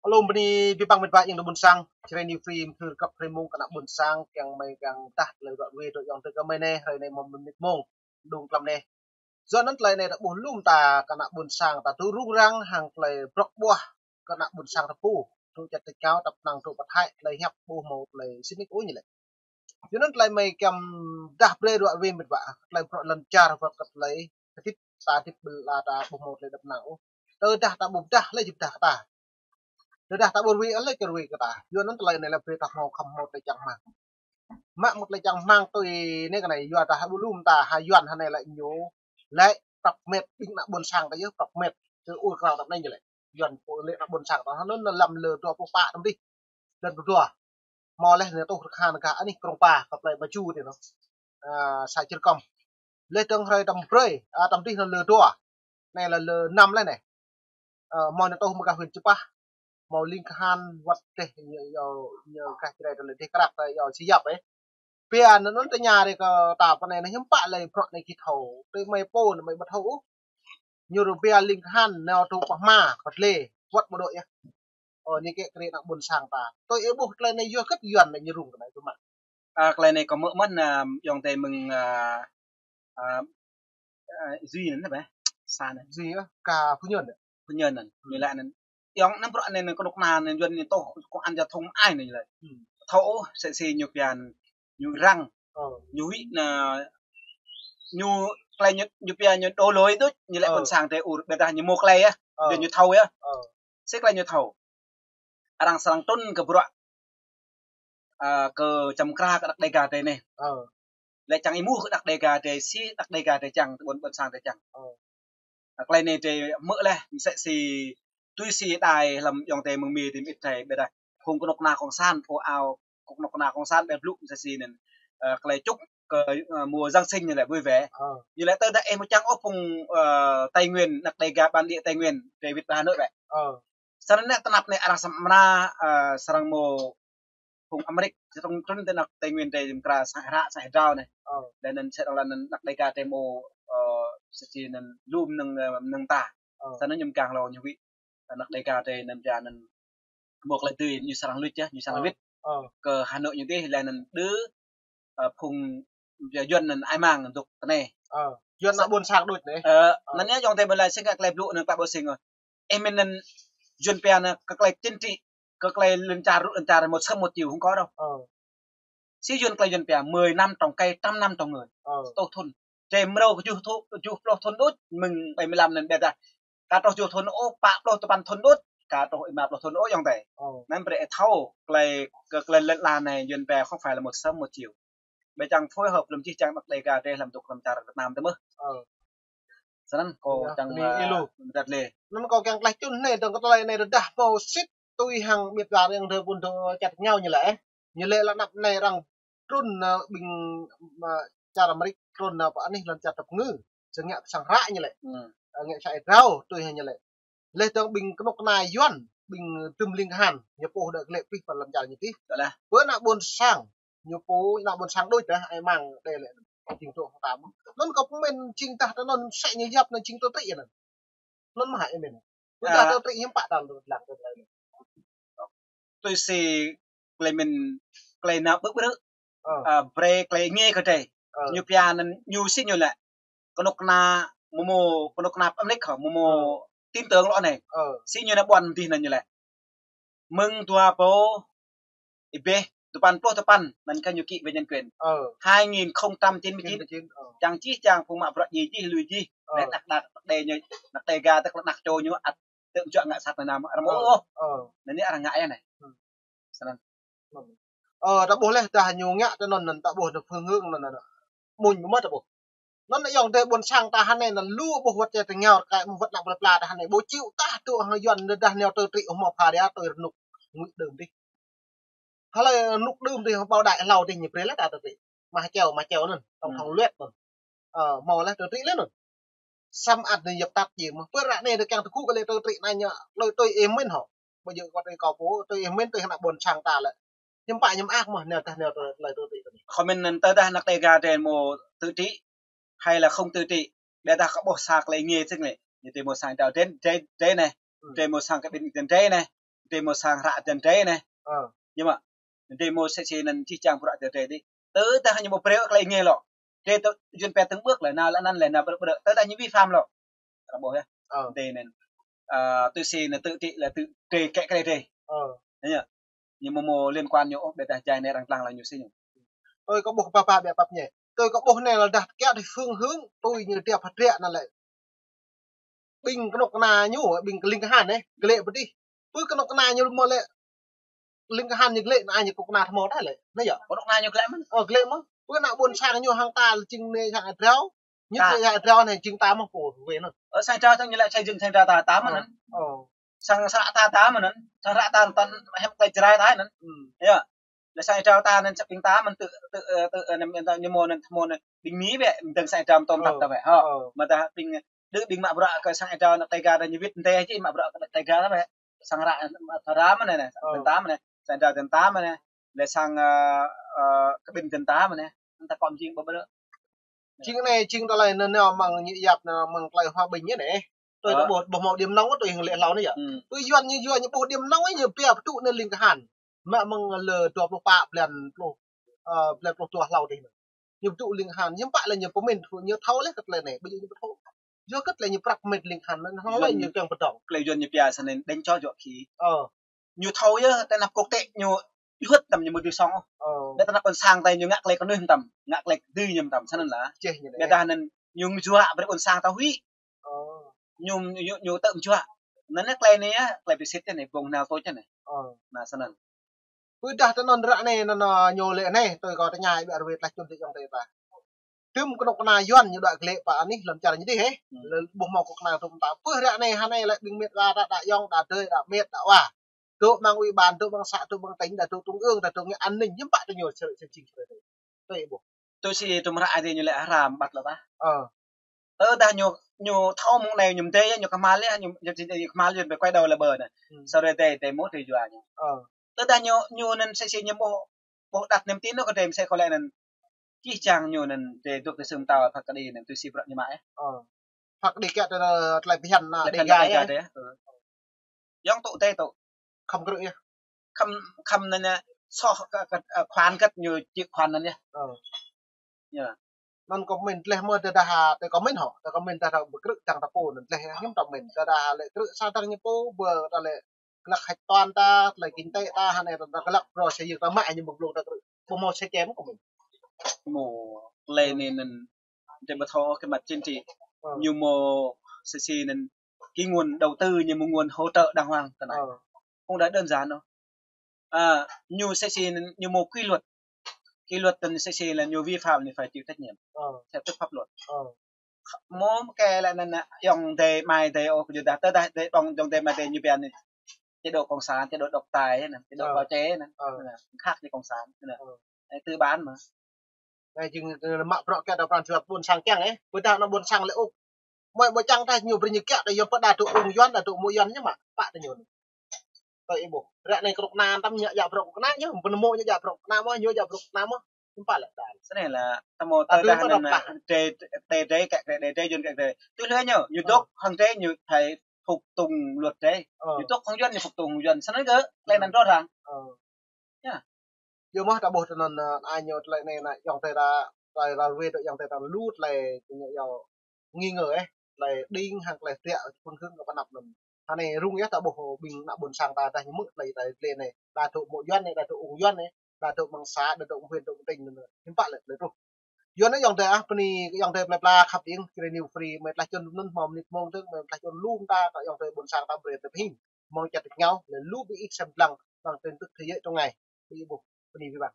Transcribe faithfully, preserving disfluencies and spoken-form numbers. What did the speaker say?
Alum bơni abih bang met wa ayŏng adơi ƀôn sang, Jrai New Free, mơthưr kăp hrơi mông kơ ană ƀôn sang, kiăng mơi kiăng dah tơlơi ruă ruê dŏ ayŏng adơi kơ mơi anai, hrơi anai mơ̆ng mơnit mông, dơ̆ng tlam anai. Yua anŭn tơlơi anai ta ƀuh lŏm ta kơ ană ƀôn sang ta tŭ rŭng răng hăng tơlơi brŏk ƀuah kơ ană ƀôn sang ta pô. Tŭ čăt tơčao tăp năng tŭ pơthai tơlơi hiăp ƀu hmâo tơlơi sĭt nik ôh ñu lĕ. Yua anŭn tơlơi mơi kiăng dah brơi ruă ruê met wa, tơlơi bruă lŏn čar wơ̆t kơ tơlơi hơdip ta hơdip ƀơi lŏn ta ƀu hmâo tơlơi đăp năng ôh. Tơdah ta ƀu pơdah lĕ či pơdah kơ ta. Tơdah ta ƀu ruê lĕ či ruê kơ ta. Yua anŭn tơlơi anai lĕ brơi ta hmâo khŏm hmâo tơlơi čang rơmang. Mă mơ̆ tơlơi čang rơmang tui anai kơ anai, yua dah ƀuh lŏm ta ha Yuan ha anai lĕ ñu lĕ prăp met ƀing ană ƀôn sang ta yơh prăp met. Tơ ur krao tăp anai ñu lĕ. Yuan pô lĕ ană ƀôn sang ta ha anŭn lăm lơ dua pluh pă tơm dih. Lăn pluh dua. Hmâo lĕ anai tuh rơkhan gah anih Krông Pa kơ plơi Baju tơ anŭn. Ơ, sa črơkŏm. Lĕ dơ̆ng hrơi tơm brơi, ơ, tơm dih anŭn lơ dua. Anai lĕ lơ năm lĕ anai. Ơ, hmâo anai tuh mơ̆ gah huyện Chư Păh. Hmâo ling kahan wơ̆t dêh ñu, ñu, ñu gah Jrai tơlơi dêh krăk tơ ñu si yap ơ. Pia anŭn anŭn tơña rai kơ ta pơ anai anai hiư̆m pă lĕ bruă anai či thâo. Tui mơi pô anai mơi ƀu thâo ôh. Ñu rơbia ling kahan nao tŭ pơhma pơtlê wơ̆t ƀu dŏ yơh. Ơ, anai kĕ krê ană ƀôn sang ta. Tui ih ƀuh tơlơi anai yua hơget Yuan anai ñu rŭng tơlơi anai tŭ mă. Ơ, tơlơi anai kâo hmư̆ mơ̆n, ơ, ayŏng adơi mơ̆ng, ơ, ơ, ơ, Duy anŭn hă? Sa anŭn. Duy yơh, kơ Phú Nhuận anŭn. Phú Nhuận anŭn. Ñu laĭ anŭn. Ayŏng anŭn bruă anai anŭn kơnuk kơna anŭn Yuan anŭn tuh kông an jă thŭng ai anŭn ñu laĭ. Thâo ôh, sĕ si ñu pia anŭn ñu răng. Ơ. Ñu huĭ anŭn ñu tơlơi ñu, ñu pia ñu đổ lỗi đôč, ñu lĕ ƀôn sang tơ ur ƀiădah ñu mơ̆ tơlơi yơh. Ơ. Ƀiădah ñu thâo yơh. Ơ. Sĭt tơlơi ñu thâo. Arăng srăng trŭn kơ bruă, ơ, kơ čăm kra kơ đăk Đêga tơ anai. Ơ. Lĕ čang ih ƀuh kơ đăk Đêga tơ si đăk Đêga tơ čang, ƀôn ƀôn sang tơ čang. Ơ. Tơlơi anai tơ hmư̆ lĕ, mơsĕ si tui si đai lăm ayŏng adơi mơ̆ng Mi tơ mơit tơ ƀiădah phung kơnuk kơna kông sản, phung ao kơnuk kơna kông sản ƀĕ blŭ mơsĕ si anŭn, ơ, tơlơi chúc kơ, ơ, mùa Giáng sinh ñu lĕ vui vẻ. Ơ. Ñu lĕ tơdah ih ƀu čang ôh phung, ơ, Tây Nguyên, đăk Đêga bản địa Tây Nguyên, tơ wĭt Hà Nội ƀĕ. Ơ. Srăng anai tơnap anai arăng samơ̆, ơ, srăng mơ̆ phung Amêrik, srăng trŭn tơ đăk Tây Nguyên tơ mơkra sang hră sang hrao anai. Ơ. Lĕ anŭn sĕ arăng lăi anŭn đăk Đêga tơ mơ̆, ơ, sĕ si anŭn lŏm mơnơ̆ng, ơ, mơnơ̆ng ta. Ơ. Srăng anŭn ñu mơkang lŏ ñu huĭ. Đăk Đêga tơ anŭn pia anŭn mơ̆ tơlơi tui ñu srăng luč yơh, ñu srăng wĭt. Ơ. Kơ Hà Nội ñu dih lĕ anŭn đơ, ơ, phung Yuan anŭn ai mang dŏ tơ anai. Ơ. Yuan ană ƀôn sang đôč anai. Ơ. Ơ. Anŭn yơh ayŏng adơi ƀu laĭ sĭt kơ tơlơi blŭ anŭn kơ ƀu sĭt ôh. Ơ, mơ̆n anŭn Yuan pia anŭn kơ tơlơi chính trị, kơ tơlơi lŏn čar rŭ lŏn čar một sớm một chiều không có đâu. Ơ. Si Yuan tơlơi Yuan pia mười năm trồng cây, trăm năm trồng người. Ơ. Tuh thŭn. Tơ mrô kơ tơjuh thŭn, tơjuh pluh thŭn đôč, mơ̆ng bảy mươi lăm anŭn ƀiădah. Kơ truh tơjuh thŭn ôh, pă pluh tơpăn thŭn đôč, kơ truh êma pluh thŭn ôh ayŏng adơi. Ơ. Anŭn brơi thâo, tơlơi, kơ tơlơi lŏn lan anai Yuan pia không phải là một sớm một chiều. Ƀĕ čang phối hợp lăm jih jang đăk Đêga tơ lăm dŏ lăm čar Việt Nam tơ mơ̆. Ơ. Srăng kâo čang, ơ, ih lŏ. Mơdăt lĕ. Anŭn kâo kiăng tơlơi čun anai, dơ̆ng kơ tơlơi anai rơđah hmâo sĭt tui hăng met wa ayŏng adơi ƀun dŏ čăt ngao ñu lĕ, ơ. Ñu lĕ lăm anăp anai arăng trŭn, ơ, ƀing, ơ, čar Amêrik trŭn, ơ, pơ anih lŏn čar tơpơngư. Sơngă pơsăng hră ñu lĕ. Ơ, ngă sa ih drao tui hăng ñu lĕ. Lĕ dơ̆ng ƀing kơnuk kơna Yuan, ƀing dŭm ling kahan, ñu pô đa glĕ pih pơ lăm čar ñu dih. Pơ ană ƀôn sang, ñu pô ană ƀôn sang đôč dah, ai mang đe lĕ. Kâo jing tŏ hăng ta mơ̆n. Anŭn kâo pơmĭn jing tah tơ anŭn sĕ ñu yap anŭn jing tơtrĭ anŭn. Anŭn mơ̆ hă ih mĭn. Ơ. Tơtrĭ hiư̆m pă ta lăng tơlơi. Tui si tơlơi mĭn, tơlơi nao ƀơ̆ ƀrư̆. Ơ. Ơ, brơi tơlơi nge kơ drơi. Ơ. Ñu pia anŭn ñu si ñu lĕ. Kơnuk kơna mơ̆ mơ̆, kơnuk kơna Amêrik hă, mơ̆ mơ̆ tin tưởng lŏ anai. Ơ. Si ñu anai ƀuăn dih anŭn ñu lĕ. Mơ̆ng dua rơbâo rơbêh dua păn pluh dua păn, anŭn kơ ñu ký về nhân quyền. Ơ. Hai nghìn không trăm chín mươi chín. Chín mươi chín, ơ. Čang jih jang phung mă bruă djai jih lui jih. Ơ. Lĕ đăk đăk đăk Đêga tơ đăk čô ñu ăt tơm čuă ngă sat anŭn mơ̆. Arăng ƀu ôh. Ơ. Anŭn anai arăng ngă yơh anai. Srăng. Ơ, ta ƀuh lĕ dah ñu ngă tơ anŭn anŭn ta ƀuh tơ phương hướng anŭn anŭn. Mơ̆n mơ̆ ta ƀuh. Anŭn ayŏng adơi ƀôn sang ta hơnai anŭn lu ƀuh wơ̆t čai tơngao rơkai mơ̆ wơ̆t ană plơi pla ta hơnai ƀu chịu tah tŭ hăng Yuan anŭn dah nao tơtrĭ ôh mơ̆ pha ria tui rơnŭk ngui đưm dih. Hlơi rơnŭk đưm dih hăng ƀâo đai hlâo dih ñu brơi lĕ ta tơtrĭ. Mă čeo, mă čeo anŭn, tổng thống Luet anŭn. Ơ, hmâo lĕ tơtrĭ lĕ anŭn. Samơ̆ ăt anai yap tat jing mơ̆. Pơ ră anai tơ kiăng tơgŭ kơ lĕ tơtrĭ anai ñu, tơlơi tui ih mĭn hŏ. Ƀu djơ̆ kơ tui kâo pô, tui ih mĭn tui hăng ană ƀôn sang ta lĕ. Hiư̆m pă ñu mơak mơ̆, nao tah nao tơlơi tơtrĭ anai. Kâo mĭn anŭn tơdah đăk Đêga tơ mơ̆ tơtrĭ, hay là không tơtrĭ. Ƀiădah kâo ƀuh sa tơlơi nge sĭt lĕ. Ñu tơ mơ̆ sang đao drơi, drơi, drơi anai. Tơ mơ̆ sang kơ ƀing drơi anai. Dei mơ̆ sang hră dăn dei anai. Ơ. Ñu mă. Dei mơ̆ sĕ sĕ anŭn čih čang bruă dăn dei dih. Tơdah ñu mơ̆ brơi kơ tơlơi ngă lŏ. Dei tơ jun pĕ tơng ƀơ̆k lĕ, nao lĕ anăn lĕ, nao ƀơ̆k ƀơ̆k. Tơdah ñu vi phạm lŏ. Arăng ƀuh yơh. Ơ. Dei anŭn. Ơ, tui si anŭn tơ ti lĕ tơ dei kĕ kĕ dei. Ơ. Anŭn yơh. Ñu mơ̆ mơ̆ liên quan ñu ôh, ƀiădah jai anai arăng lăng lăng ñu si ñu. Tui kơ ƀuh pă pă biă pap ñe. Tui kơ ƀuh anai lĕ dah kiăo tui phương hướng, tui ñu tiap hơdră anŭn lĕ. Ƀing kơnuk kơna ñu, ƀing kơ ling kơhan anai, glĕ pơdih. Pơ kơnuk kơna ñu mơ̆ lĕ, ling kơhan ñu glĕ, anai ñu kơnuk kơna tơmơ̆ dah lĕ. Anai yơh. Kơnuk kơna ñu glĕ mơ̆n. Ơ, glĕ mơ̆n. Pơ ană ƀôn sang ñu hăng ta lĕ jing anai sang Êdrao. Ñu ta. Tơ sang Êdrao anai jing ta mơ̆n pô wê anŭn. Ơ, sang Êdrao tơ̆ng ñu lĕ xây dựng sang Êdrao ta, ta mơ̆n anŭn. Ơ. Sang hră ta ta mơ̆n anŭn. Sang hră ta tơ̆ng hĕm tơlơi Jrai ta anŭn. Ơ. Yơh. Lĕ sang Êdrao ta anŭn sang ƀing ta mơ̆n tơ, tơ, tơ, ơ, anŭn, anŭn, ñu mơ̆ anŭn, mơ̆ anŭn, ƀing Mi bĕ, mơ̆ng sang Êdrao mơ̆ tơ̆ng tăp ta bĕ. Hă. Ơ. Mơ̆ dah ƀing, đơ ƀing mă bruă kơ sang Êdrao anŭn Dega dah ñu wĭt anai či mă bruă kơ Dega ta bĕ. Sang hră, hră mơ̆ anai, anai, ơ, dăn ta mơ̆ anai, sang Êdrao dăn ta mơ̆ anai. Lĕ sang, ơ, ơ, kơ ƀing dăn ta mơ̆ anai. Anŭn ta kŏm jing ƀơ̆ ƀơ̆. Jing anai, jing tơlơi anŭn, anŭn mơ̆ng ñu yap anŭn mơ̆ng tơlơi hòa bình anai. Tui ta ƀuh, ƀuh mơ̆ điểm nóng tui hăng lĕ hlâo anai yơh. Tui Yuan ñu, Yuan ñu ƀuh điểm nóng anai ñu pia pơtŭ anai ling kơhan. Mă mơ̆ng lơ dua pluh pă blan pluh, ơ, blan pluh dua hlâo dih anŭn. Ñu pơtŭ ling kơhan, hiư̆m pă lĕ ñu pơmĭn, ñu thâo lĕ kơ tơlơi anai, ƀu djơ̆ ñu ƀu thâo. Yua kơ tơlơi ñu prăk mĭn ling kơhan anŭn, hlâo lĕ ñu kiăng pơdŏng. Tơlơi Yuan ñu pia sa anŭn đen cho giọt khí. Ơ. Ñu thâo yơh, tơ anăp quốc tế ñu ƀu hơ̆t tăm ñu mơ̆ dưi song. Ơ. Ƀiădah tơ anăp ƀôn sang ta ñu ngă tơlơi kơnuih tăm, ngă tơlơi dưi ñu tăm, sa anŭn lah. Čeh ñu ƀiădah anŭn ñu ngă juă brơi ƀôn sang ta huĭ. Ơ. Ñu, ñu, ñu tơ̆m juă. Anŭn anai tơlơi anai yơh, tơlơi ƀu sĭt anai, ƀong nao tui anai. Ơ. Anai sa anŭn. Pơdah tơ anŭn ră anai, anŭn, anŭn, ñu lĕ anai, tui kơ tơña ƀiă rơwĕt lah čun tơ ayŏng adơi ta. Tơm kơnuk kơna Yuan ñu đuaĭ glĕ pơ anih lăm čar ñu dih, hă. Lĕ ƀuh mơ̆ kơnuk kơna tơ̆m ta. Pơ ră anai, hă anai lĕ ƀing met wa ta, đa ayŏng, đa adơi, đa met, đa wa. Dŏ mơ̆ng ủy ban, dŏ mơ̆ng xã, dŏ mơ̆ng tỉnh, đa dŏ trung ương, đa dŏ ngă an ninh, hiư̆m pă tơ ñu sơ, sơ, sơ, sơ. Tui ƀuh. Tui si tơ̆m hră adih ñu lĕ haram ƀăt lĕ ta. Ơ. Tơdah ñu, ñu thâo mơ̆ng anai ñu mơdơi, ñu kơhmal yơh, ñu, ñu, ñu kơhmal yơh, ƀu quay đầu là bờ anai. Sau đó dei, dei mơ̆ dei jua ñu. Ơ. Tơdah ñu, ñu anŭn sĕ sĕ ñu ƀuh, ƀuh đặt niềm tin anŭn kơ dei mơsĕ kơ lĕ anŭn. Čih čang ñu anŭn dei dŏ tơ sum tao phak kơđi anŭn tui si bruă ñu mă yơh. Ơ. Phak kơđi kiăo tơ tơlơi phiăn anŭn, tơlơi phiăn anŭn dei ga yơh. Dei ga dei. Yơh. Yŏng tŭ dei tŭ. Khŏm krư̆ yơh. Khŏm, khŏm anŭn yơh, soh kơ, kơ, ơ, khoản kơ ñu či khoản anŭn yơh. Ơ. Yơh. Anŭn kơ mĭn tleh mơ̆ tơdah, tơ kơ mĭn hŏ, tơ kơ mĭn tơdah ƀu krư̆ tơ̆ng ta pô anŭn tleh hiư̆m ta mĭn, tơdah lĕ krư̆ sa tơ̆ng ñu pô, ƀơ ta lĕ glăk hĕt ton ta, tơlơi kinh tế ta, hă anai ta glăk pro se yơh ta mă ñu ƀơ̆ng blung ta krư̆. Ƀu hmâo se čem kơ mĭn. Mơ̆ tơlơi anai anŭn, dei ƀu thâo kơ mặt chính trị. Ơ. Ñu mơ̆ sĕ sĕ anŭn, cái nguồn đầu tư ñu mơ̆ nguồn hỗ trợ đàng hoàng tơ anai. Ơ. Không đã đơn giản đâu. À, ñu sĕ sĕ anŭn, ñu mơ̆ kỷ luật. Kỷ luật anŭn sĕ sĕ là ñu vi phạm thì phải chịu trách nhiệm. Ơ. Theo tức pháp luật. Ơ. Mơ̆ kơ lĕ anŭn, anŭn, ayŏng adơi, amai adơi, ơ, kơ ñu dah, tơdah adơi, ayŏng, ayŏng adơi, amai adơi ñu ƀiă anai. Chế độ cộng sản, chế độ độc tài anai, chế độ bao che anai. Ơ. Anai, khác gì cộng sản anai. Ơ. Anai, tư bản mà. Anai jing, ơ, mă bruă kiăo tơ pran jua ƀôn sang kiăng, ơ. Ƀôdah ană ƀôn sang lĕ ôh. Mơi ƀu čang ta ñu brơi ñu kiăo tơ yơh pơ đa dŏ ung Yuan, đa dŏ mơ̆ Yuan ñu mă, pă tơ ñu. Tơ ih ƀuh. Ră anai kơnuk kơna tơ̆m ñu djă bruă kơnuk kơna ñu, pơ anŭn mơ̆ ñu djă bruă kơnuk kơna mơ̆, ñu djă bruă kơnuk kơna mơ̆. Hiư̆m pă lĕ đa. Sa anai lah, tơmơ̆ tơdah anŭn, tơdah dei, dei, kơ dei, dei, Yuan kơ dei. Tui lĕ ñu, ñu dŏ hăng dei ñu phải phục tùng luật dei. Ơ. Ñu dŏ hăng Yuan ñu phục tùng Yuan. Sa anai kơ, tơlơi anŭn rõ ràng. Ơ. Yơh. Yua mơ̆ ta ƀuh tơ anŭn, ơ, ai ñu tơlơi anai anŭn, ayŏng adơi ta, tơlơi ră ruai tơ ayŏng adơi ta lu tơlơi ñu yua nghi ngờ, ơ, tơlơi đing hăng tơlơi tiăk phương hướng kơ pơnăp anŭn. Hă anai rŭng yơh ta ƀuh ƀing ană ƀôn sang ta dah ñu mơ̆ tơlơi, tơlơi, tơlơi anai. Đa dŏ mơ̆ Yuan anai, đa dŏ ung Yuan anai, đa dŏ mơ̆ng xã, đa dŏ mơ̆ng huyện, dŏ mơ̆ng tỉnh anŭn. Hiư̆m pă lĕ, lĕ truh. Yua anŭn ayŏng adơi ah, bơni ayŏng adơi plei pla khăp ing, Jrai News Free, mơi tlaih čun anŭn, hmâo mơnit mông dơ̆ng, mơi tlaih čun lu mơta, kơ ayŏng adơi ƀôn sang ta brơi tơlơi pơhing. Hmâo čăt ngao, lĕ lu ƀing ih sem lăng, ƀăng tin tức thế giới trong ngày. Ƀing ih ƀuh, bơni abih bang.